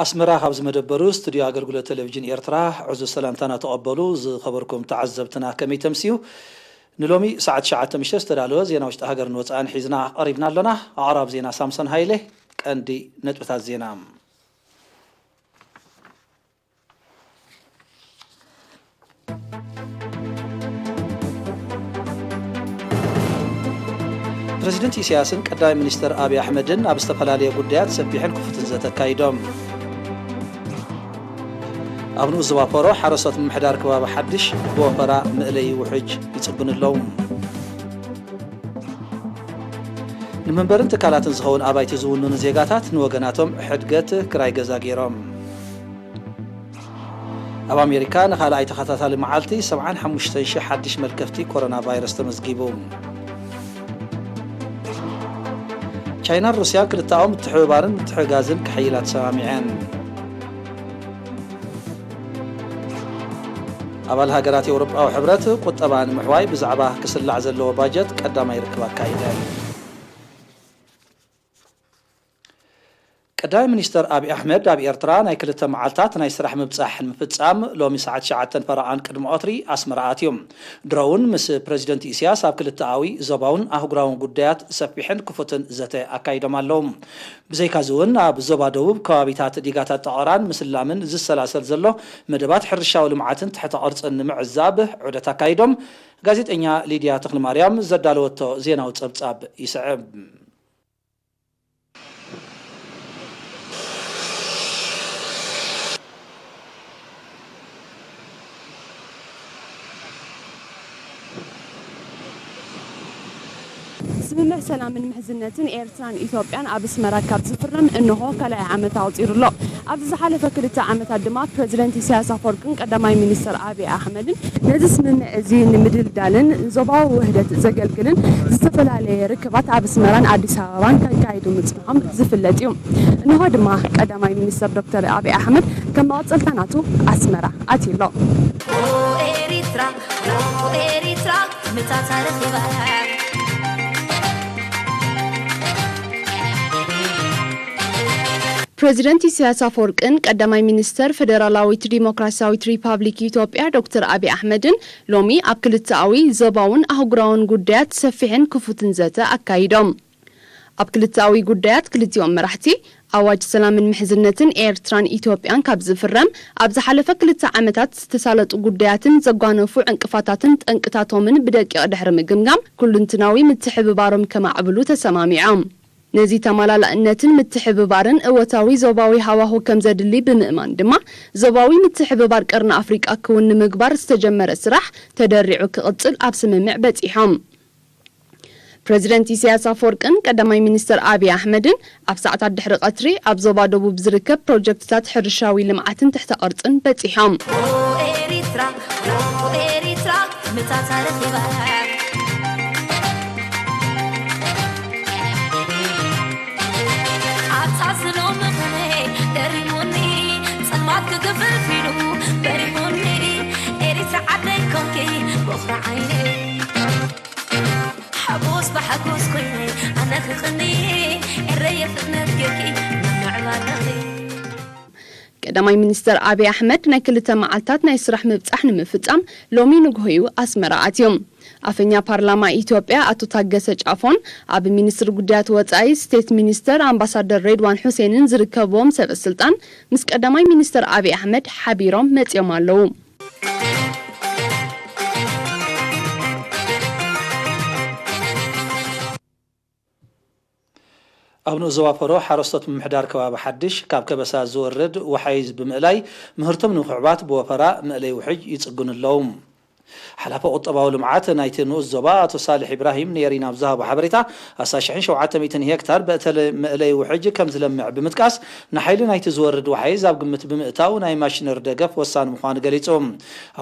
ኣስመራ ካብ ዝመደበሩ ስቱድዮ ኣገልግሎት ቴሌቪዥን ኤርትራ ዕዙዝ ሰላምታና ተቐበሉ። ዝኸበርኩም ተዓዘብትና ከመይ ተምስዩ? ንሎሚ ሰዓት ትሽዓተ ምሸት ዝተዳለወ ዜና ውሽጢ ሃገርን ወጻእን ሒዝና ቀሪብና ኣሎና። ኣቕራብ ዜና ሳምሶን ሃይለ። ቀንዲ ነጥብታት ዜና። ፕረዚደንት ኢሳያስን ቀዳማይ ሚኒስትር ኣብይ ኣሕመድን ኣብ ዝተፈላለየ ጉዳያት ሰፊሕን ክፉትን ዘተ ኣካይዶም። ኣብ ንኡስ ዞባ ፎሮ ሓረስቶት ምምሕዳር ከባቢ ሓድሽ ብወፈራ መእለዪ ውሕጅ ይጽግኑ ኣለዉ። ንመንበርን ትካላትን ዝኸውን ኣባይቲ ዝውንኑ ዜጋታት ንወገናቶም ሕድገት ክራይ ገዛ ገይሮም። ኣብ ኣሜሪካ ንኻልኣይ ተኸታታሊ መዓልቲ ሰብዓን ሓሙሽተን ሽሕ ሓድሽ መልከፍቲ ኮሮና ቫይረስ ተመዝጊቡ። ቻይናን ሩስያን ክልተኣዊ ምትሕብባርን ምትሕግጋዝን ከሐይላ ተሰማሚዐን። ኣባል ሃገራት ኤውሮጳዊ ሕብረት ቁጠባ ንምሕዋይ ብዛዕባ ክስላዕ ዘለዎ ባጀት ቀዳማይ ርክብ ኣካይደን። ቀዳማይ ሚኒስተር ኣብይ ኣሕመድ ኣብ ኤርትራ ናይ ክልተ መዓልታት ናይ ስራሕ ምብጻሕ ንምፍጻም ሎሚ ሰዓት ትሽዓተ ፈረቓን ቅድሚ ቀትሪ ኣስመራ ኣትዩ። ድሮውን ምስ ፕረዚደንት ኢሳያስ ኣብ ክልተኣዊ ዞባውን ኣህጉራውን ጉዳያት ሰፊሕን ክፉትን ዘተ ኣካይዶም ኣለዉ። ብዘይካዚ እውን ኣብ ዞባ ደቡብ ከባቢታት ዲጋታት ጠቐራን ምስላምን ዝሰላሰል ዘሎ መደባት ሕርሻዊ ልምዓትን ትሕተ ቅርጽን ንምዕዛብ ዑደት ኣካይዶም። ጋዜጠኛ ሊድያ ተኽለማርያም ዘዳለወቶ ዜናዊ ጸብጻብ ይስዕብ። ስምምዕ ሰላምን ምሕዝነትን ኤርትራን ኢትዮጵያን ኣብ ኣስመራ ካብ ዝፍረም እንሆ ካልኣይ ዓመት ኣቑጺሩ ኣሎ። ኣብዚ ዝሓለፈ ክልተ ዓመታት ድማ ፕረዚደንት ኢሳያስ ኣፈወርቅን ቀዳማይ ሚኒስተር ኣብይ ኣሕመድን ነዚ ስምምዕ እዚ ንምድልዳልን ንዞባዊ ውህደት ዘገልግልን ዝተፈላለየ ርክባት ኣብ ኣስመራን ኣዲስ ኣበባን ከካይዱ ምጽንሖም ዝፍለጥ እዩ። እንሆ ድማ ቀዳማይ ሚኒስተር ዶክተር ኣብይ ኣሕመድ ከም መቐጸልታ ናቱ ኣስመራ ኣትዩ ኣሎ። ኤሪትራ፣ ኤሪትራ፣ ምታ ታሪኽ ይበሃል። ፕረዚደንት ኢሳያስ ኣፈወርቅን ቀዳማይ ሚኒስተር ፈደራላዊት ዲሞክራሲያዊት ሪፓብሊክ ኢትዮጵያ ዶክተር ኣብይ ኣሕመድን ሎሚ ኣብ ክልተኣዊ ዞባውን ኣህጉራውን ጉዳያት ሰፊሕን ክፉትን ዘተ ኣካይዶም። ኣብ ክልተኣዊ ጉዳያት ክልቲኦም መራሕቲ ኣዋጅ ሰላምን ምሕዝነትን ኤርትራን ኢትዮጵያን ካብ ዝፍረም ኣብ ዝሓለፈ ክልተ ዓመታት ዝተሳለጡ ጉዳያትን ዘጓነፉ ዕንቅፋታትን ጠንቅታቶምን ብደቂቕ ድሕሪ ምግምጋም ኩሉንትናዊ ምትሕብባሮም ከማዕብሉ ተሰማሚዖም። ነዚ ተማላላእነትን ምትሕብባርን እወታዊ ዞባዊ ሃዋሁ ከም ዘድሊ ብምእማን ድማ ዞባዊ ምትሕብባር ቀርኒ ኣፍሪቃ ክውን ንምግባር ዝተጀመረ ስራሕ ተደሪዑ ክቕጽል ኣብ ስምምዕ በጺሖም። ፕረዚደንት ኢሳያስ ኣፈወርቅን ቀዳማይ ሚኒስተር ኣብይ ኣሕመድን ኣብ ሰዓታት ድሕሪ ቀትሪ ኣብ ዞባ ደቡብ ዝርከብ ፕሮጀክትታት ሕርሻዊ ልምዓትን ትሕተ ቅርጽን በጺሖም። ኤሪትራ፣ ኤሪትራ፣ ምታ ታሪኽ ይበሃል። ኣታ ዝሎሚ ኸነ ገሪሙኒ፣ ጸልማት ክግፍፍ ኢሉ በሪሁኒ። ኤሪትራ ዓደይ ኮንኪ፣ ቦኽሪ ዓይነይ። ሓጎስ ብሓጎስ ኮይነ ኣነ ክቕኒ ኤረየ ፍጥነት ጌርኪ ምምዕባለኺ። ቀዳማይ ሚኒስተር ኣብይ ኣሕመድ ናይ ክልተ መዓልታት ናይ ስራሕ ምብጻሕ ንምፍጻም ሎሚ ንግሆ እዩ ኣስመራ ኣትዮም። ኣፈኛ ፓርላማ ኢትዮጵያ ኣቶ ታገሰ ጫፎን ኣብ ሚኒስትሪ ጉዳያት ወጻኢ ስቴት ሚኒስተር ኣምባሳደር ሬድዋን ሑሴንን ዝርከብዎም ሰበ ስልጣን ምስ ቀዳማይ ሚኒስተር ኣብይ ኣሕመድ ሓቢሮም መጺኦም ኣለዉ። ኣብ ንኡስ ዞባ ፈሮ ሓረስቶት ምምሕዳር ከባቢ ሓድሽ ካብ ከበሳ ዝወርድ ወሓይዝ ብምእላይ ምህርቶም ንምኽዕባት ብወፈራ መእለይ ውሕጅ ይጽግኑ ኣለዉ። ሓላፊ ቁጠባዊ ልምዓት ናይቲ ንኡስ ዞባ ኣቶ ሳልሕ ኢብራሂም ንኤሪና ኣብ ዝሃቦ ሓበሬታ ኣስታት ሽሕን ሸውዓተ ሚእትን ሄክታር ብእተለ መእለይ ውሕጅ ከም ዝለምዕ ብምጥቃስ ንሓይሊ ናይቲ ዝወርድ ወሓይዝ ኣብ ግምት ብምእታው ናይ ማሽነሪ ደገፍ ወሳኒ ምዃኑ ገሊጹ።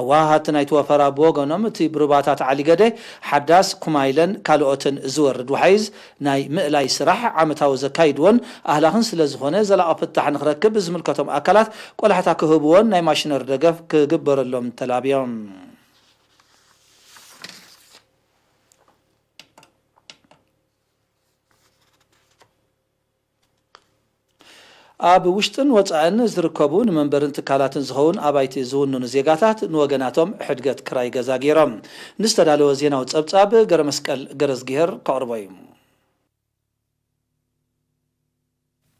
ኣወሃሃድቲ ናይቲ ወፈራ ብወገኖም እቲ ብሩባታት ዓሊገደ፣ ሓዳስ፣ ኩማይለን ካልኦትን ዝወርድ ወሓይዝ ናይ ምእላይ ስራሕ ዓመታዊ ዘካይድዎን ኣህላኽን ስለ ዝኾነ ዘላቒ ፍታሕ ንኽረክብ ዝምልከቶም ኣካላት ቆላሕታ ክህብዎን ናይ ማሽነሪ ደገፍ ክግበረሎም ተላብዮም። ኣብ ውሽጥን ወጻእን ዝርከቡ ንመንበርን ትካላትን ዝኸውን ኣባይቲ ዝውንኑ ዜጋታት ንወገናቶም ሕድገት ክራይ ገዛ ገይሮም። ንዝተዳለወ ዜናዊ ጸብጻብ ገረመስቀል ገረዝግሄር ከቕርቦ እዩ።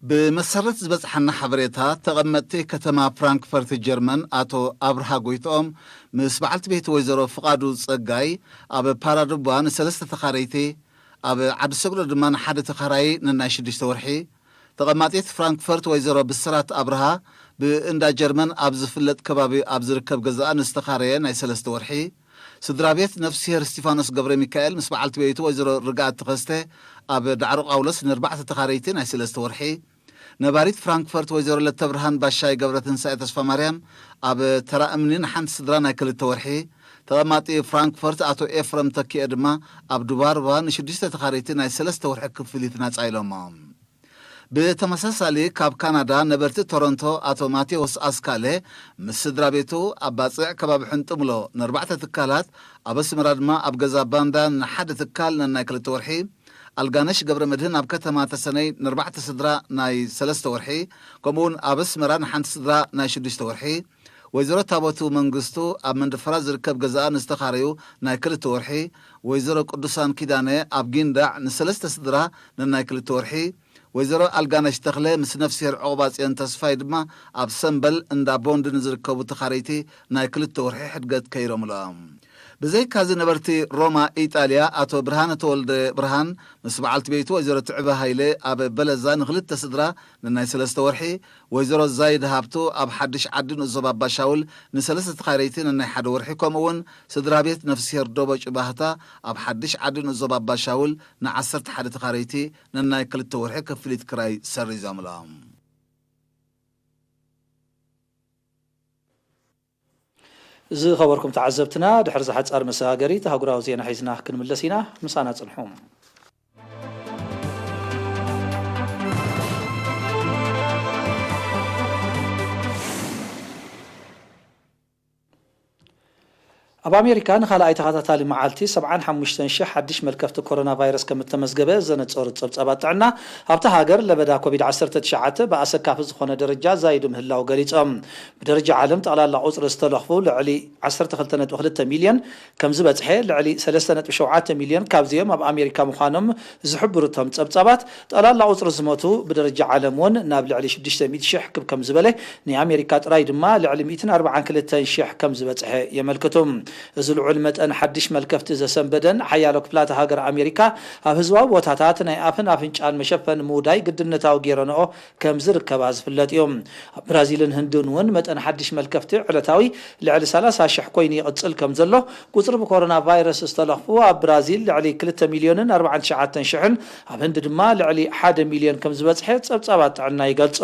ብመሰረት ዝበጽሓና ሓበሬታ፣ ተቐመጥቲ ከተማ ፍራንክፈርት ጀርመን ኣቶ ኣብርሃ ጎይትኦም ምስ በዓልቲ ቤት ወይዘሮ ፍቓዱ ጸጋይ ኣብ ፓራዱባ ንሰለስተ ተኻረይቲ፣ ኣብ ዓዲ ሰግዶ ድማ ንሓደ ተኻራዪ ነናይ ሽዱሽተ ወርሒ፣ ተቐማጢት ፍራንክፈርት ወይዘሮ ብስራት ኣብርሃ ብእንዳ ጀርመን ኣብ ዝፍለጥ ከባቢ ኣብ ዝርከብ ገዛኣ ንዝተኻረየ ናይ ሰለስተ ወርሒ፣ ስድራ ቤት ነፍስሄር እስቲፋኖስ ገብረ ሚካኤል ምስ በዓልቲ ቤቱ ወይዘሮ ርግኣት ተኸስተ ኣብ ዳዕሮ ጳውሎስ ንኣርባዕተ ተኻረይቲ ናይ ሰለስተ ወርሒ፣ ነባሪት ፍራንክፈርት ወይዘሮ ለተብርሃን ባሻይ ገብረ ትንሳኤ ተስፋ ማርያም ኣብ ተራ እምኒ ንሓንቲ ስድራ ናይ ክልተ ወርሒ፣ ተቐማጢ ፍራንክፈርት ኣቶ ኤፍረም ተኪኤ ድማ ኣብ ዱባርባ ንሽዱሽተ ተኻረይቲ ናይ ሰለስተ ወርሒ ክፍሊት ናጻ ኢሎሞም። ብተመሳሳሊ ካብ ካናዳ ነበርቲ ቶሮንቶ ኣቶ ማቴዎስ ኣስካለ ምስ ስድራ ቤቱ ኣብ ባጽዕ ከባቢ ሕንጥምሎ ንኣርባዕተ ትካላት፣ ኣብ ኣስመራ ድማ ኣብ ገዛ ባንዳ ንሓደ ትካል ነናይ ክልተ ወርሒ፣ ኣልጋነሽ ገብረ መድህን ኣብ ከተማ ተሰነይ ንኣርባዕተ ስድራ ናይ ሰለስተ ወርሒ፣ ከምኡውን ኣብ ኣስመራ ንሓንቲ ስድራ ናይ ሽዱሽተ ወርሒ፣ ወይዘሮ ታቦቱ መንግስቱ ኣብ መንደፈራ ዝርከብ ገዛኣ ንዝተኻረዩ ናይ ክልተ ወርሒ፣ ወይዘሮ ቅዱሳን ኪዳነ ኣብ ጊንዳዕ ንሰለስተ ስድራ ነናይ ክልተ ወርሒ፣ ወይዘሮ ኣልጋነሽ ተኽለ ምስ ነፍስሄር ዑቕባጽዮን ተስፋይ ድማ ኣብ ሰምበል እንዳ ቦንድ ንዝርከቡ ተኻረይቲ ናይ ክልተ ወርሒ ሕድገት ከይሮምሎም። ብዘይካዚ ነበርቲ ሮማ ኢጣልያ ኣቶ ብርሃነ ተወልደ ብርሃን ምስ በዓልቲ ቤቱ ወይዘሮ ትዕበ ሃይለ ኣብ በለዛ ንክልተ ስድራ ነናይ ሰለስተ ወርሒ፣ ወይዘሮ ዛይድ ሃብቱ ኣብ ሓድሽ ዓዲ ንኡስ ዞባ ኣባሻውል ንሰለስተ ተኻረይቲ ነናይ ሓደ ወርሒ፣ ከምኡ እውን ስድራ ቤት ነፍስሄር ዶቦጭ ባህታ ኣብ ሓድሽ ዓዲ ንኡስ ዞባ ኣባሻውል ንዓሰርተ ሓደ ተኻረይቲ ነናይ ክልተ ወርሒ ክፍሊት ክራይ ሰሪዞምሎም። ዝኸበርኩም ተዓዘብትና፣ ድሕሪ ዝሓጻር መሰጋገሪት ኣህጉራዊ ዜና ሒዝና ክንምለስ ኢና። ምሳና ጽንሑ። ኣብ ኣሜሪካ ንኻልኣይ ተኸታታሊ መዓልቲ ሰብዓን ሓሙሽተን ሽሕ ሓድሽ መልከፍቲ ኮሮና ቫይረስ ከም እተመዝገበ ዘነጸሩ ጸብጻባት ጥዕና፣ ኣብታ ሃገር ለበዳ ኮቪድ ዓሰርተ ትሽዓተ ብኣሰካፊ ዝኾነ ደረጃ ዛይዱ ምህላው ገሊጾም። ብደረጃ ዓለም ጠቕላላ ቁጽሪ ዝተለኽፉ ልዕሊ ዓሰርተ ክልተ ነጥቢ ክልተ ሚልዮን ከም ዝበጽሐ፣ ልዕሊ ሰለስተ ነጥቢ ሸውዓተ ሚልዮን ካብዚኦም ኣብ ኣሜሪካ ምዃኖም ዝሕብሩ እቶም ጸብጻባት፣ ጠቕላላ ቁጽሪ ዝሞቱ ብደረጃ ዓለም እውን ናብ ልዕሊ ሽዱሽተ ሚእቲ ሽሕ ክብ ከም ዝበለ፣ ናይ ኣሜሪካ ጥራይ ድማ ልዕሊ ሚእትን ኣርባዓን ክልተን ሽሕ ከም ዝበጽሐ የመልክቱ። እዚ ልዑል መጠን ሓድሽ መልከፍቲ ዘሰንበደን ሓያሎ ክፍላተ ሃገር ኣሜሪካ ኣብ ህዝባዊ ቦታታት ናይ ኣፍን ኣፍንጫን መሸፈኒ ምውዳይ ግድነታዊ ገይረንኦ ከም ዝርከባ ዝፍለጥ እዩ። ኣብ ብራዚልን ህንድን እውን መጠን ሓድሽ መልከፍቲ ዕለታዊ ልዕሊ ሰላሳ ሽሕ ኮይኑ ይቕጽል ከም ዘሎ፣ ቁጽሪ ብኮሮና ቫይረስ ዝተለኽፉ ኣብ ብራዚል ልዕሊ ክልተ ሚልዮንን ኣርባዓን ትሽዓተን ሽሕን፣ ኣብ ህንዲ ድማ ልዕሊ ሓደ ሚልዮን ከም ዝበጽሐ ጸብጻባት ጥዕና ይገልጹ።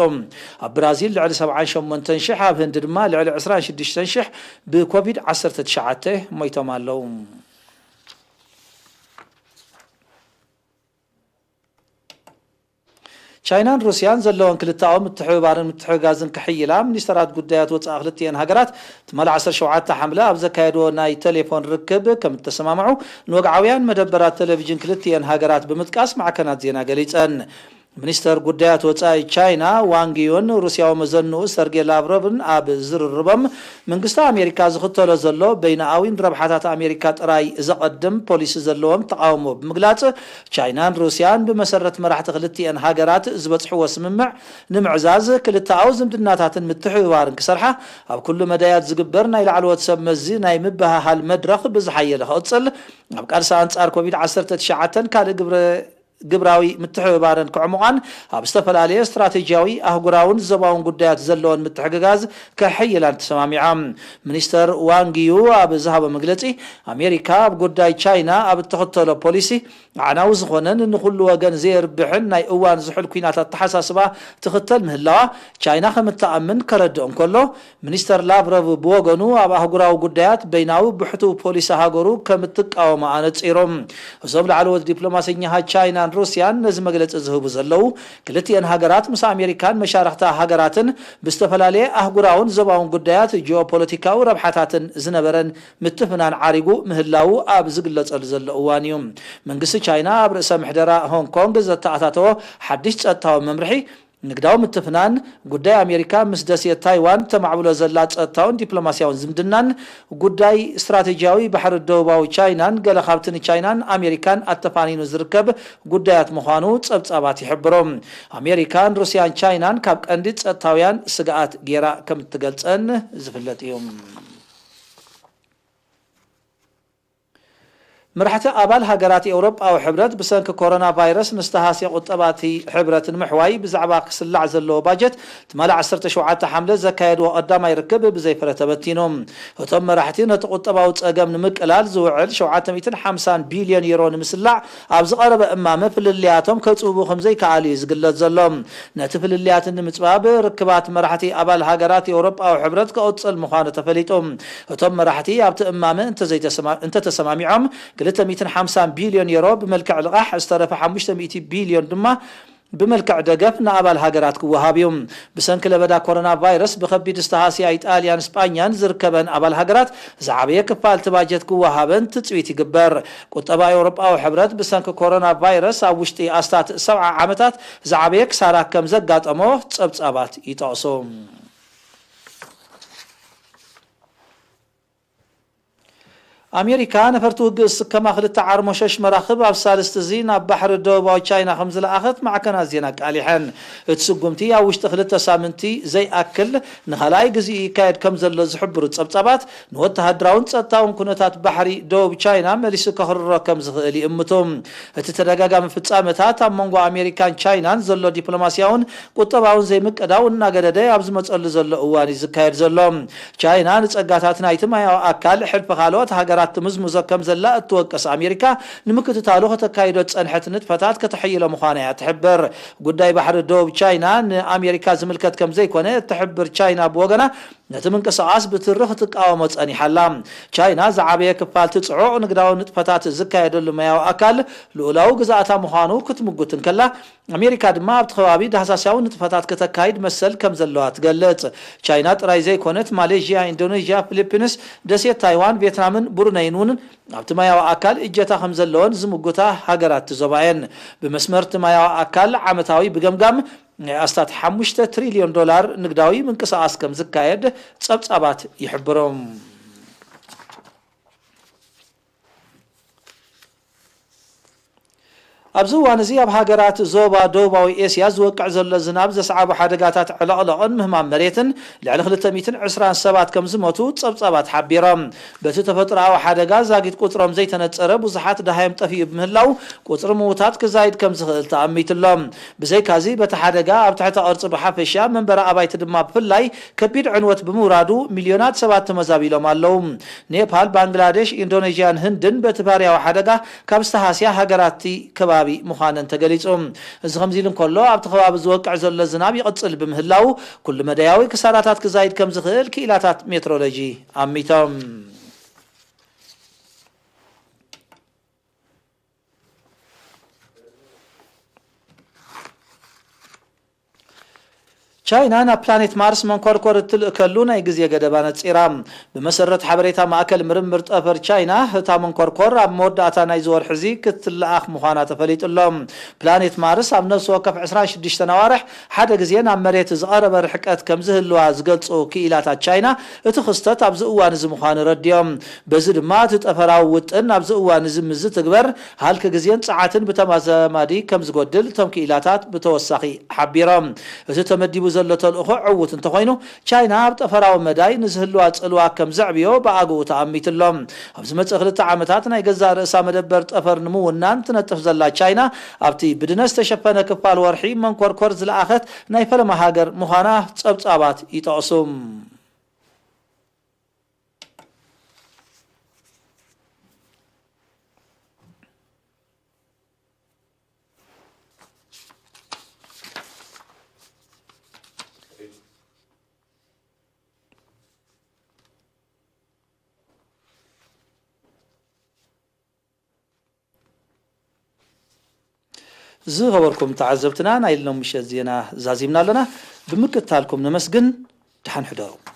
ኣብ ብራዚል ልዕሊ ሰብዓን ሸሞንተን ሽሕ፣ ኣብ ህንዲ ድማ ልዕሊ ዕስራን ሽዱሽተን ሽሕ ብኮቪድ ዓሰርተ ትሽዓተ ሞይቶም ኣለዉ። ቻይናን ሩስያን ዘለወን ክልተኣዊ ምትሕብባርን ምትሕግጋዝን ከሕይላ፣ ሚኒስተራት ጉዳያት ወጻኢ ክልቲኤን ሃገራት ትማሊ ዓሰርተ ሸውዓተ ሓምለ ኣብ ዘካየድዎ ናይ ቴሌፎን ርክብ ከም እተሰማምዑ፣ ንወግዓውያን መደበራት ቴሌቪዥን ክልቲኤን ሃገራት ብምጥቃስ ማዕከናት ዜና ገሊጸን። ሚኒስተር ጉዳያት ወጻኢ ቻይና ዋንግ ዩን ሩስያዊ መዘንኡ ሰርጌ ላቭሮቭን ኣብ ዝርርቦም፣ መንግስቲ ኣሜሪካ ዝኽተሎ ዘሎ በይናኣዊ ንረብሓታት ኣሜሪካ ጥራይ ዘቐድም ፖሊሲ ዘለዎም ተቓውሞ ብምግላጽ፣ ቻይናን ሩስያን ብመሰረት መራሕቲ ክልቲኤን ሃገራት ዝበጽሕዎ ስምምዕ ንምዕዛዝ፣ ክልተኣዊ ዝምድናታትን ምትሕብባርን ክሰርሓ ኣብ ኩሉ መዳያት ዝግበር ናይ ላዕለዎት ሰብ መዚ ናይ ምብህሃል መድረኽ ብዝሓየለ ክቕጽል፣ ኣብ ቃልሲ ኣንጻር ኮቪድ ዓሰርተ ትሽዓተን ካልእ ግብረ ግብራዊ ምትሕብባረን ክዕሙቓን፣ ኣብ ዝተፈላለየ ስትራቴጂያዊ ኣህጉራውን ዞባውን ጉዳያት ዘለወን ምትሕግጋዝ ከሕይላን ተሰማሚዓ። ሚኒስተር ዋንግ ዩ ኣብ ዝሃቦ መግለጺ፣ ኣሜሪካ ኣብ ጉዳይ ቻይና ኣብ እትኽተሎ ፖሊሲ ኣዕናዊ ዝኾነን ንኹሉ ወገን ዘየርብሕን ናይ እዋን ዝሑል ኲናት ኣተሓሳስባ ትኽተል ምህላዋ ቻይና ከም እትኣምን ከረድእ እንከሎ፣ ሚኒስተር ላቭሮቭ ብወገኑ፣ ኣብ ኣህጉራዊ ጉዳያት በይናዊ ብሕቱው ፖሊሲ ሃገሩ ከም እትቃወሞ ኣነጺሩ። እዞም ላዕለዎት ዲፕሎማሰኛታት ቻይናን ሩስያን ነዚ መግለጺ ዝህቡ ዘለዉ፣ ክልቲኤን ሃገራት ምስ ኣሜሪካን መሻርኽታ ሃገራትን ብዝተፈላለየ ኣህጉራውን ዞባውን ጉዳያት ጂኦፖለቲካዊ ረብሓታትን ዝነበረን ምትፍናን ዓሪጉ ምህላዉ ኣብ ዝግለጸሉ ዘሎ እዋን እዩ። መንግስቲ ቻይና ኣብ ርእሰ ምሕደራ ሆንግ ኮንግ ዘተኣታተዎ ሓድሽ ጸጥታዊ መምርሒ፣ ንግዳዊ ምትፍናን፣ ጉዳይ ኣሜሪካ ምስ ደሴት ታይዋን ተማዕብሎ ዘላ ጸጥታውን ዲፕሎማስያውን ዝምድናን፣ ጉዳይ ስትራቴጂያዊ ባሕሪ ደቡባዊ ቻይናን ገለ ካብቲ ንቻይናን ኣሜሪካን ኣተፋኒኑ ዝርከብ ጉዳያት ምዃኑ ጸብጻባት ይሕብሩ። ኣሜሪካን ሩስያን ቻይናን ካብ ቀንዲ ጸጥታውያን ስግኣት ጌራ ከም እትገልጸን ዝፍለጥ እዩ። መራሕቲ ኣባል ሃገራት ኤውሮጳዊ ሕብረት ብሰንኪ ኮሮና ቫይረስ ንዝተሃስየ ቁጠባ እቲ ሕብረት ንምሕዋይ ብዛዕባ ክስላዕ ዘለዎ ባጀት ትማሊ ዓሰርተ ሸውዓተ ሓምለ ዘካየድዎ ቀዳማይ ርክብ ብዘይ ፍረ ተበቲኑ። እቶም መራሕቲ ነቲ ቁጠባዊ ጸገም ንምቅላል ዝውዕል ሸውዓተ ሚእትን ሓምሳን ቢልዮን ዩሮ ንምስላዕ ኣብ ዝቐረበ እማመ ፍልልያቶም ከጽብቡ ከም ዘይከኣሉ እዩ ዝግለጽ ዘሎ። ነቲ ፍልልያት ንምጽባብ ርክባት መራሕቲ ኣባል ሃገራት ኤውሮጳዊ ሕብረት ክቕጽል ምዃኑ ተፈሊጡ። እቶም መራሕቲ ኣብቲ እማመ እንተዘይተሰማ-፣ እንተተሰማሚዖም ክልተ ሚእትን ሓምሳን ቢልዮን ዩሮ ብመልክዕ ልቓሕ፣ ዝተረፈ ሓሙሽተ ሚእቲ ቢልዮን ድማ ብመልክዕ ደገፍ ንኣባል ሃገራት ክወሃብ እዩ። ብሰንኪ ለበዳ ኮሮና ቫይረስ ብኸቢድ ዝተሃስያ ኢጣልያን ስጳኛን ዝርከበን ኣባል ሃገራት ዝዓበየ ክፋል እቲ ባጀት ክወሃበን ትጽቢት ይግበር። ቁጠባ ኤውሮጳዊ ሕብረት ብሰንኪ ኮሮና ቫይረስ ኣብ ውሽጢ ኣስታት ሰብዓ ዓመታት ዝዓበየ ክሳራ ከም ዘጋጠሞ ጸብጻባት ይጠቕሱ። ኣሜሪካ ነፈርቲ ውግእ ዝስከማ ክልተ ዓርሞሸሽ መራኽብ ኣብ ሳልስቲ እዚ ናብ ባሕሪ ደቡባዊ ቻይና ከም ዝለኣኸት ማዕከናት ዜና ኣቃሊሐን። እቲ ስጉምቲ ኣብ ውሽጢ ክልተ ሳምንቲ ዘይኣክል ንኻልኣይ ግዜኡ ይካየድ ከም ዘሎ ዝሕብሩ ጸብጻባት፣ ንወተሃደራውን ጸጥታውን ኩነታት ባሕሪ ደቡብ ቻይና መሊሱ ከኽርሮ ከም ዝኽእል ይእምቱ። እቲ ተደጋጋሚ ፍጻመታት ኣብ መንጎ ኣሜሪካን ቻይናን ዘሎ ዲፕሎማስያውን ቁጠባውን ዘይምቅዳው እናገደደ ኣብ ዝመጸሉ ዘሎ እዋን እዩ ዝካየድ ዘሎ። ቻይና ንጸጋታት ናይቲ ማያዊ ኣካል ሕልፊ ካልኦት ሃገራት ትምዝምዞ ከም ዘላ እትወቅስ ኣሜሪካ፣ ንምክትታሉ ከተካይዶ ዝጸንሐት ንጥፈታት ከተሐይሎ ምዃና እያ ትሕብር። ጉዳይ ባሕሪ ደቡብ ቻይና ንኣሜሪካ ዝምልከት ከም ዘይኮነ እትሕብር ቻይና ብወገና፣ ነቲ ምንቅስቓስ ብትሪ ክትቃወሞ ጸኒሓ ኣላ። ቻይና ዝዓበየ ክፋል እቲ ጽዑቕ ንግዳዊ ንጥፈታት ዝካየደሉ ማያዊ ኣካል ልኡላዊ ግዝኣታ ምዃኑ ክትምጉት እንከላ፣ ኣሜሪካ ድማ ኣብቲ ከባቢ ዳህሳሳዊ ንጥፈታት ከተካይድ መሰል ከም ዘለዋ ትገልጽ። ቻይና ጥራይ ዘይኮነት፣ ማሌዥያ፣ ኢንዶኔዥያ፣ ፊሊፒንስ፣ ደሴት ታይዋን፣ ቪየትናምን ብሩነይን እውን ኣብቲ ማያዊ ኣካል እጀታ ከም ዘለወን ዝምጉታ ሃገራት እቲ ዞባ እየን። ብመስመር እቲ ማያዊ ኣካል ዓመታዊ ብገምጋም ናይ ኣስታት ሓሙሽተ ትሪልዮን ዶላር ንግዳዊ ምንቅስቓስ ከም ዝካየድ ጸብጻባት ይሕብሩ። ኣብዚ እዋን እዚ ኣብ ሃገራት ዞባ ደቡባዊ ኤስያ ዝወቅዕ ዘሎ ዝናብ ዘስዓቦ ሓደጋታት ዕለቕለቕን ምህማም መሬትን ልዕሊ ክልተ ሚእትን ዕስራን ሰባት ከም ዝሞቱ ጸብጻባት ሓቢሮም። በቲ ተፈጥሮኣዊ ሓደጋ ዛጊት ቁጽሮም ዘይተነጸረ ብዙሓት ደሃዮም ጠፊኡ ብምህላው ቁጽሪ ምዉታት ክዛይድ ከም ዝኽእል ተኣሚቱ ኣሎ። ብዘይካዚ በቲ ሓደጋ ኣብ ትሕተ ቅርጺ ብሓፈሻ መንበሪ ኣባይቲ ድማ ብፍላይ ከቢድ ዕንወት ብምውራዱ ሚልዮናት ሰባት ተመዛቢሎም ኣለዉ። ኔፓል፣ ባንግላዴሽ፣ ኢንዶኔዥያን ህንድን በቲ ባርያዊ ሓደጋ ካብ ዝተሃስያ ሃገራት እቲ ከባቢ ምዃነን ተገሊጹ። እዚ ከምዚ ኢሉ እንከሎ፣ ኣብቲ ከባቢ ዝወቅዕ ዘሎ ዝናብ ይቕጽል ብምህላው፣ ኩሉ መዳያዊ ክሳራታት ክዛይድ ከም ዝኽእል ክኢላታት ሜትሮሎጂ ኣሚቶም። ቻይና ናብ ፕላኔት ማርስ መንኮርኮር እትልእከሉ ናይ ግዜ ገደባ ነጺራ። ብመሰረት ሓበሬታ ማእከል ምርምር ጠፈር ቻይና፣ እታ መንኮርኮር ኣብ መወዳእታ ናይዚ ወርሒ እዚ ክትለኣኽ ምዃና ተፈሊጡ ኣሎ። ፕላኔት ማርስ ኣብ ነፍሲ ወከፍ ዕስራን ሽዱሽተን ኣዋርሕ ሓደ ግዜ ናብ መሬት ዝቐረበ ርሕቀት ከም ዝህልዋ ዝገልጹ ክኢላታት ቻይና፣ እቲ ክስተት ኣብዚ እዋን እዚ ምዃኑ ረዲኦም። በዚ ድማ እቲ ጠፈራዊ ውጥን ኣብዚ እዋን እዚ ምስ ዝትግበር፣ ሃልኪ ግዜን ጸዓትን ብተዛማዲ ከም ዝጎድል እቶም ክኢላታት ብተወሳኺ ሓቢሮም። እቲ ተመዲቡ ዘሎ ተልእኾ ዕዉት እንተኾይኑ፣ ቻይና ኣብ ጠፈራዊ መዳይ ንዝህልዋ ጽልዋ ከም ዘዕብዮ ብኣግኡ ተኣሚቱ ኣሎ። ኣብ ዝመጽእ ክልተ ዓመታት ናይ ገዛእ ርእሳ መደበር ጠፈር ንምውናን ትነጥፍ ዘላ ቻይና፣ ኣብቲ ብድነ ዝተሸፈነ ክፋል ወርሒ መንኮርኮር ዝለኣኸት ናይ ፈለማ ሃገር ምዃና ጸብጻባት ይጠቕሱ። ዝኸበርኩም ተዓዘብትና፣ ናይ ሎም ምሸት ዜና ዛዚምና ኣለና። ብምክትታልኩም ነመስግን። ደሓን ሕደሩ።